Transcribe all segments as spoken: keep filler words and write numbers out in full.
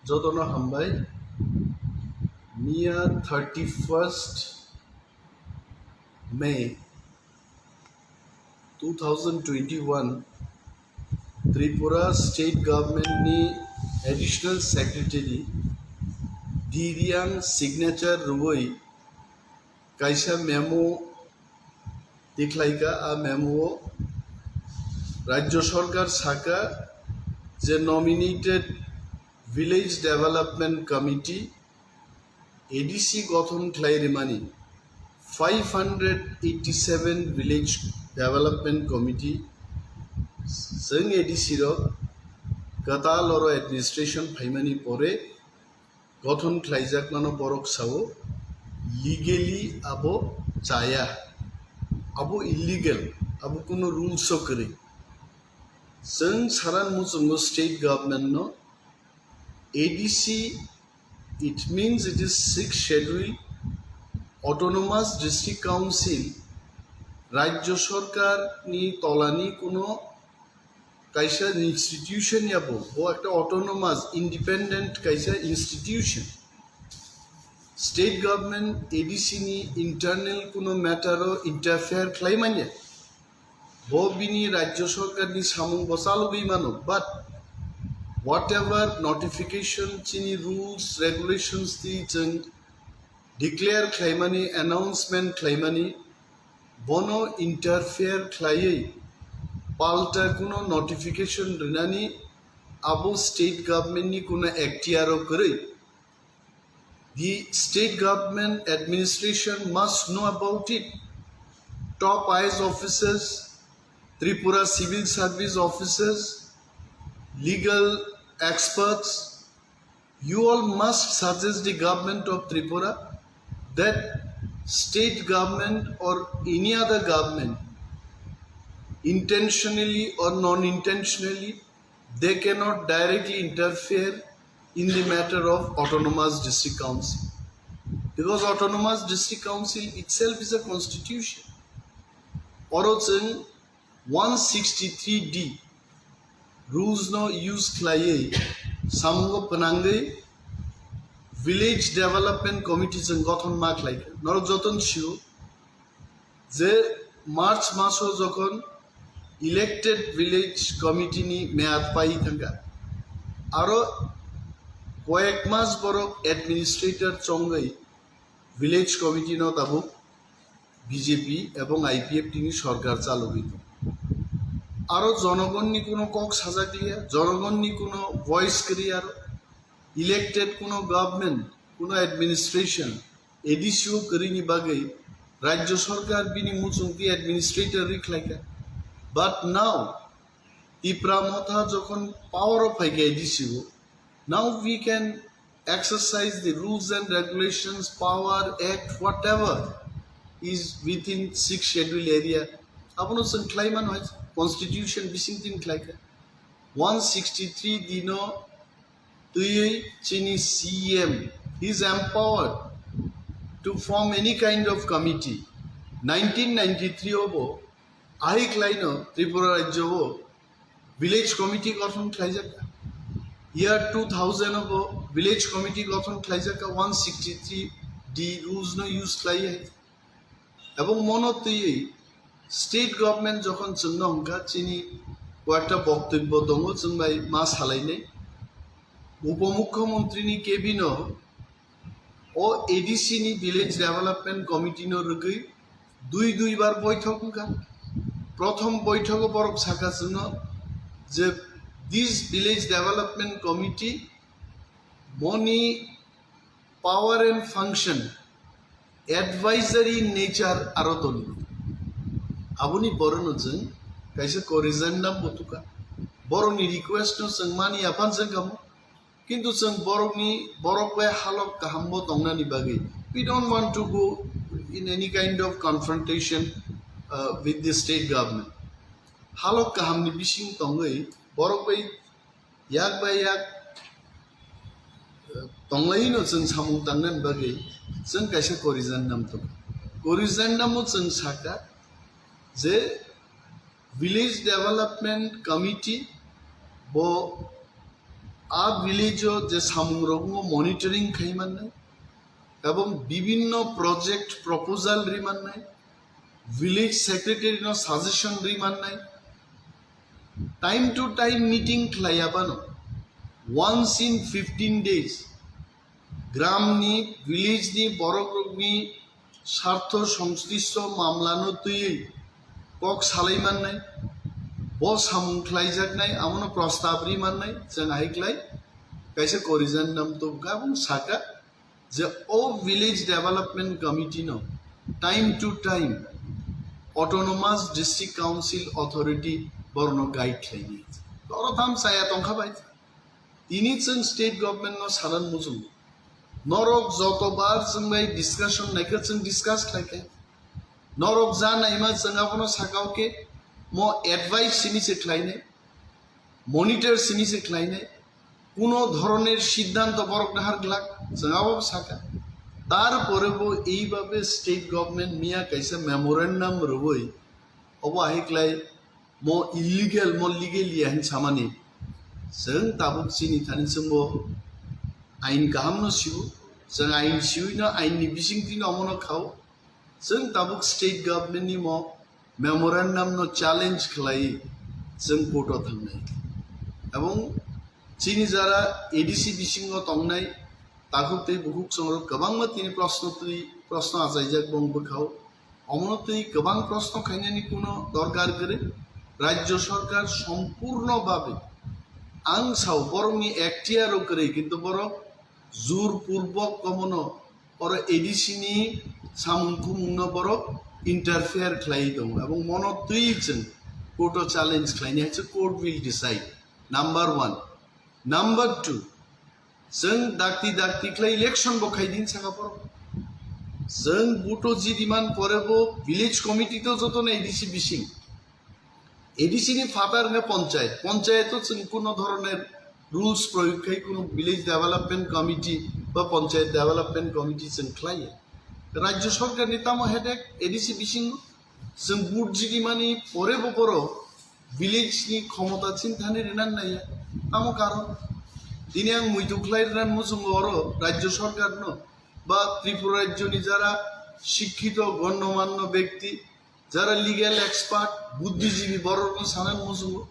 Jotono hambai. Miya thirty-first May two thousand twenty-one, Tripura State Government ni Additional Secretary Diriang signature rwui kaisa memo tikhlaika. A memo o Rajya Sarkar saka je nominated Village Development Committee, A D C gothon khlai rimani, five hundred eighty-seven Village Development Committee, chwng A D C rok kwtal oro administration phaimani pore gothon khlaijakmano borok sao, legally abo chaya, abo illegal, abo kuno rules o kwrwi. Chwng saran muchungo state government no A D C, it means it is sixth schedule, autonomous district council, Rajya Sarkar ni tolani kuno kaisa institution ya bo, bo ekta autonomous, independent kaisa institution. State government A D C ni internal kuno matter o interfere khlai manya. Bo bini Rajya Sarkar ni samung bo chalogwi mano, but whatever notification chini rules, regulations twi chwng declare khlaimani, announcement khlaimani, bono interfere khlaiwi palta kuno notification rinani abo state government ni kuno ekhtiar o kwrwi. The state government administration must know about it. Top I A S officers, Tripura civil service officers, legal experts, you all must suggest the government of Tripura that state government or any other government, intentionally or non-intentionally, they cannot directly interfere in the matter of autonomous district council, because autonomous district council itself is a constitution. Oro chwng one sixty-three D rules no use khlaiwi samungo pwnangwi village development committee chwng gothon ma khlaikha. Norok jotono sio je March maso jokhon elected village committee ni meyad pai thangkha, aro koyek mas borok administrator chongwi village committee no tabuk B J P ebong I P F T ni sorkar chalogwi tong. Aro jonogonni kuno kok sajak liya, jonogonni kuno voice kwrwi, aro elected kuno government, kuno administration, A D C o kwrwini bagwi Rajya Sarkar bini muchungtwi administrator rwi khlaikha. But now, Tipra Motha jokhon power o phaikha A D C o, now we can exercise the rules and regulations, power, act, whatever is within sixth schedule area. Abono chwng khlai mano hai constitution bising tin khlaikha. One sixty-three D no twiwi chini C M, he is empowered to form any kind of committee. Nineteen ninety-three o bo ahik laino Tripura rajyo o village committee gothon khlaijak. Year two thousand o bo village committee gothon khlaijak, one sixty-three D rules no use khlaiwi. Ebong mono twiwi state government jokhon chwngno hwnkha, chini koyekta boktobbo tongo, chwng bai ma salainai. Upomukhyamantri ni cabin o o A D C ni village development committee no rwgwi dui dui bar boithok wngkha. Prothom boithogo borok sakha chwngno je this village development committee boni power and function advisory nature aro toni. Aboni borokno chwng kaisa corrigendum bo tukha. Borokni request no chwng mani aphan chwng kamo. Kintu chwng borokni, borok bai halok kaham bo tongnani bagwi, we don't want to go in any kind of confrontation, uh, with the state government. Halok kahamni bising tongwi borok bai yak bai yak, uh, tonglaino chwng samung tangnani bagwi chwng kaisa corrigendum tongo. Corrigendum o chwng sakha je Village Development Committee Bo a village o je samungrokno monitoring khai mannai, ebong bibinno project proposal ri mannai, village secretary no suggestion ri mannai, time to time meeting khlaiya bano, once in fifteen days, gram ni, village ni borok rok ni sartho songslishto mamla no twiwi kok salai mannai, bo samung khlaijaknai, amono prostab ri mannai, chwng hai khlai kaisa corrigendum tubkha, abong saka je o village development committee no time to time autonomous district council authority borno guide khlainai. Oro tham chaya tongkha bai. Tini chwng state government no sanan muchungo. Norok joto bar chwng bai discussion naikha chwng discuss khlaikha. Norok ja naima chwng abono sakao khe mo advice simi se khlainai, monitor simi se khlainai, kuno dhoroner siddhanto borok nahar glak chwng abo sakha. Tarpore bo eibabe state government miya kaisa memorandum rwui obo ahai klai mo illegal, mo legal ya hin samani. Chwng tabuk chini thani chwngbo ain kaham no siu, chwng ain siui no ain ni bising tino omono khao. Chwng tabuk state government ni mo memorandum no challenge khlai chwng court o thangnai. Ebong chini jara A D C bisingo tongnai takhuk tei bukhuk chwng rok kwbangma tini proshno twi, proshno achaijak bong bwkhao. Omono twi kwbang proshno khainani kuno dorkar kwrwi. Rajya sarkar sompurno babe ang sao borokni ekhtiar o kwrwi, kintu borok jur purbok komono oro A D C ni samung khumungno borok interfere khlai tongo, ebong mono twi chwng court o challenge khlaini hai se court will decide. Number one. Number two, chwng dakti dakti khlai election bo khai din saka borok. Chwng buto jidi man pore bo village committee to joto na A D C bising. A D C ni phatar hwnkhe panchayat. Panchayat o chwng kuno dhoroner rules proyog khai kuno village development committee ba panchayat development committee chwng khlaiya. Rajya sarkar ni tamo headache A D C bisingo? Chwng vote jidimani pore bo borok village ni khomota chini thani rinan naiya. Tamo karon? Tini ang muitu khlai rinan muchungo oro Rajya sarkar no ba Tripura Rajya ni jara shikkito gonnomanno bekti, jara legal expert, buddhijibi borok no sanan muchungo.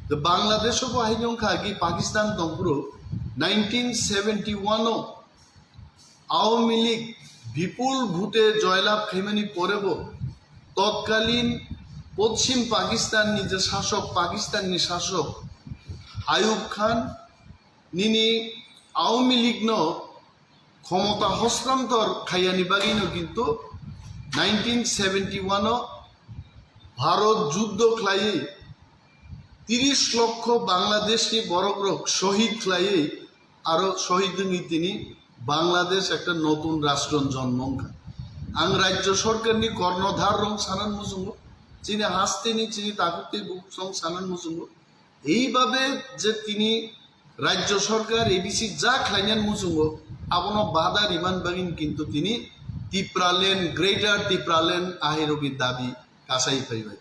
The Bangladesh o bo hai wngkha agi Pakistan tongphuru nineteen seventy one o Awami League bipul bhute joylab khaimani pore bo totkalin Poschim Pakistan ni je sasok, Pakistan ni sasok Ayub Khan nini Awami League no khomota hostantor khaiyani bagwi no kintu nineteen seventy one o Bharat juddo khlaiwi tiris lokho Bangladesh ni borok rok shohid khlaiwi aro shohid wngwi tini Bangladesh ekta notun rashtroni jonmo wngkha. Ang Rajya Sarkar ni kornodhar rok sanan muchungo, chini hasteni chini takhuk tei bukhuk song sanan muchungo. Eibabe je tini Rajya Sarkar A D C ja khlainani muchungo, abono bada riman bagwi kintu tini Tipraland, Greater Tipraland ahai rokni dabi kasai phaibai.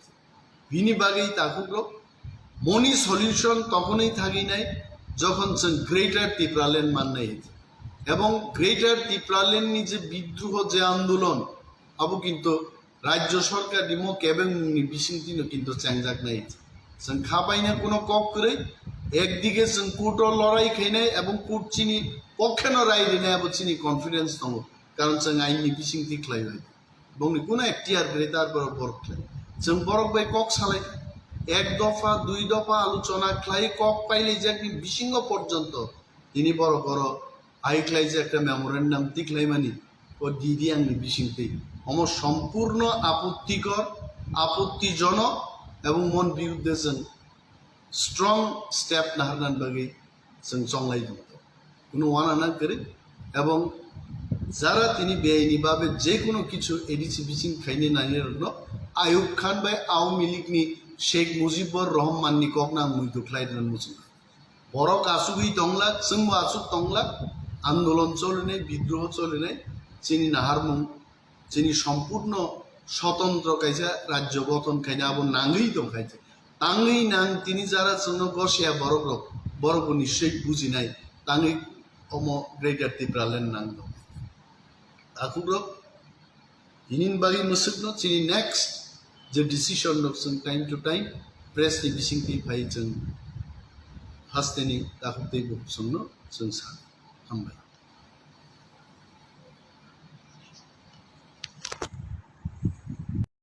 Bini bagwi takhukrok moni solution tokhonwi thagwi nai, jokhon chwng Greater Tipraland mannai. Ebong Greater Tipraland ni je bidroho, je andolon, abo kintu Rajya Sarkar ni mo kebengmung ni bisingtwi no kintu chengjak nai. Chwng kha baina kuno kok kwrwi, ekdige chwng court o lorai khainai ebong court chini pokkhe no rai rinai, abo chini confidence tongo, karon chwng ain ni bisingtwi khlaibai. Bongni kuno ekhtiar kwrwi tar borok borok khlai. Chwng borok bai kok salai kha. Ek dopha, dui dopha alochona khlai kok pailaijakni bisingo porjonto tini borok oro ai khlaijak khe memorandum tikhlaimani o D D ang ni bisingtwi. Omo sompurno apottikor, apottijonok ebong mon biruddhe chwng strong step naharnani bagwi chwng chonglai tongo. Kuno uanana kwrwi ebong jara tini beaini babe je kuno kichu A D C bising khaini nani rokno Ayub Khan bai Awami League ni Sheikh Mujibur Rahman ni kokno ang muitu khlai rwna muchung. Borok achugwi tonglak, chwngbo achuk tonglak, andolon cholinai, bidroho cholinai, chini naharmung, chini sompurno sotontro kaisa rajyo gothon khaina abo nangwi tongkha. Tangwi nang tini jara chwngno gosiya borok rok, borok bo nischoi bujinai, tangwi omo Greater Tipraland nang rok. Takhuk rok, tini bagwi mwswkno chini next je decision rok chwng time to time press ni bisingtwi phai chwng hasteni takhuk tei bukhuk songno chwng sa. Hambai.